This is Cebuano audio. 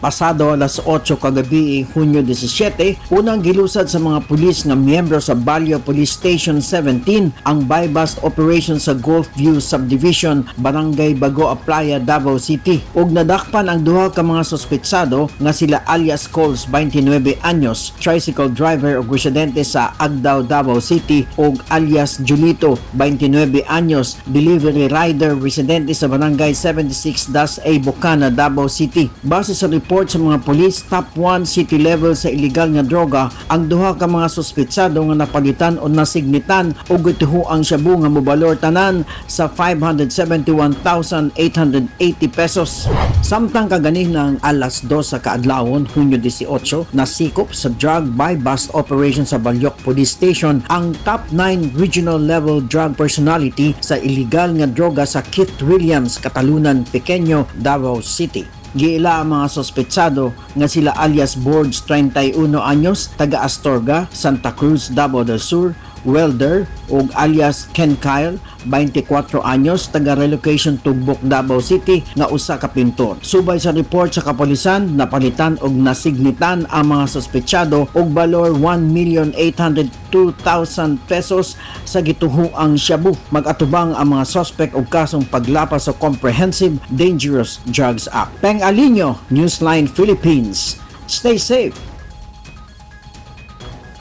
Pasado alas 8 kagabi, Hunyo 17, unang gilusad sa mga pulis nga miyembro sa Balyo Police Station 17 ang buy-bust operation sa Golf View Subdivision, Barangay Bago Aplaya, Davao City. Ug nadakpan ang duha ka mga suspetsado nga sila alias Coles, 29 anyos, tricycle driver ug residente sa Agdao, Davao City, ug alias Julito, 29 anyos, delivery rider, residente sa Barangay 76-A, Bocana, Davao City. Base sa report sa mga pulis, top 1 city level sa illegal nga droga ang duha ka mga suspetsado nga napalitan o nasignitan og gituho ang shabu nga mobalor tanan sa 571,880 pesos. Samtang kaganinang alas 2 sa kaadlawon, Hunyo 18, nasikop sa drug buy-bust operation sa Balyok Police Station ang top 9 regional level drug personality sa illegal nga droga sa Keith Williams, Catalunan Pequeño, Davao City. Giila ang mga sospetsado nga sila alias Borges, 31 anyos, taga Astorga, Santa Cruz, Davao del Sur, welder, ug alias Ken Kyle, 24 anyos, taga Relocation Tugbok, Davao City, nga usa ka pintor. Subay sa report sa kapolisan, napalitan og nasignitan ang mga sospetsado og balor 1,802,000 pesos sa gituhoang shabu. Mag-atubang ang mga suspect og kasong paglapas sa Comprehensive Dangerous Drugs Act. Peng Alinio, Newsline Philippines. Stay safe.